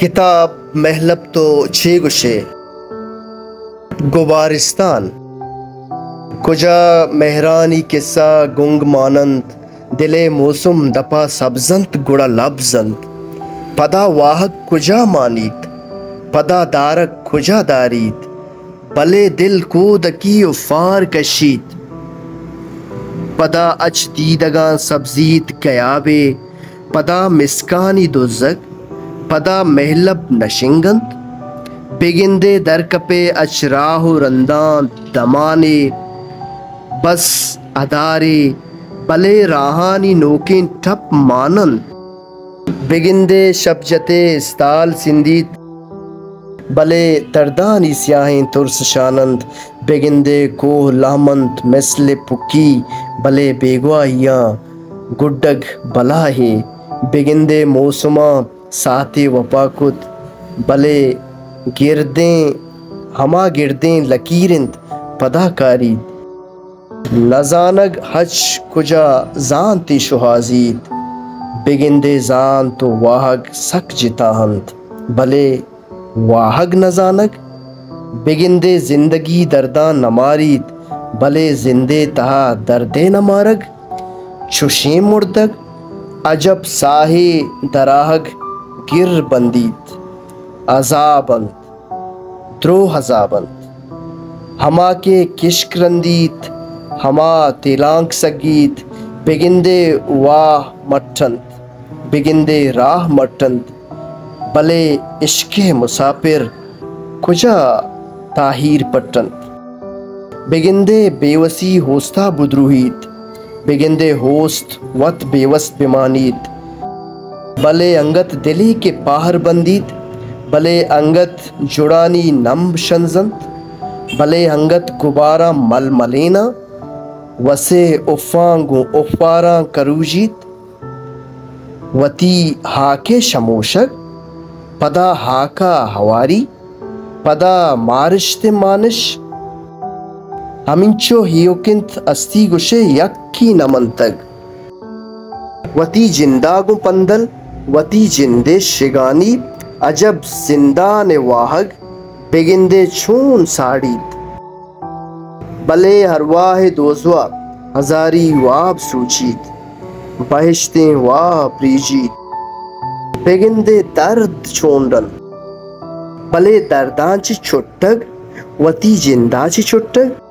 کتاب مہلب تو چے گوشے؟ گبارستان۔ کجا مہرانی کسہ گنگ ماننت، دل ءِ موسم دپا سبز انت گڑا لبز انت۔ پدا واہگ کجا مانیت، پدا دارگ کجا داریت، بلے دل کودکی و فار کشیت۔ پدا اچ دیدگاں سبزیت گیابے، پدا مسکانی دزگ، پدا مہلب نشنگ انت۔ بگندے درکپے اچ راہ و رنداں دمانے، بس ادارے، بلے راہانی نوکیں ٹپ مان انت۔ بگندے شپ جتے استال سندیت، بلے دردانی سیاہیں ترس شان انت۔ بگندے کوہ لہم انت مثل پکی، بلے بیگواہیاں گڈگ بلاہے۔ بگندے موسماں ساہتے وپا کت، بلے گردیں، ہما گردیں لکیر انت پدا کاریت۔ نزانگ ہچ کجا زانتی شوہازیت۔ بگندے زانت و واہگ سک جتا انت، بلے واہگ نزانگ۔ بگندے زندگی درداں نماریت، بلے زندے تہا دردے نمارگ۔ چشیں مردگ، عجب ساہے دراہگ گر بندیت۔ عذاب انت۔ دروہ عذاب انت۔ ہما کہ کشک رندیت، ہما تیلانک سگیت، بگندے واہ مٹ انت، بگندے راہ مٹ انت، بلے عشق ءِ مساپر کجا تاہیر پٹ انت؟ بگندے بے وسی ہوستا بدروہیت، بگندے ہوست وت بے وس بمانیت، بلے انگت دلے کہ پاہر بندیت، بلے انگت جڑانی نمب شنزنت، بلے انگت گباراں مل ملیناں، وسے افاں گوں افاراں کروژیت۔ وتی ہاک ءِ شموشگ، پدا ہاک ءَ ہواری، پدا مارشت ءِ مانش۔ ہمینچو ایوک انت ہستی گوشے یکے نہ منتگ۔ وتی جندا گوں پندل، وتی جندے شگانی، عجب زندان ءِ واہگ بگندے چون ساڑیت۔ بلے ارواہ ءِ دوزواہ ہزاری واب سوچیت، بہشتیں واہ پریجیت۔ بگندے درد چون رند، بلے درداں چہ چٹگ، وتی جندا چہ چٹگ۔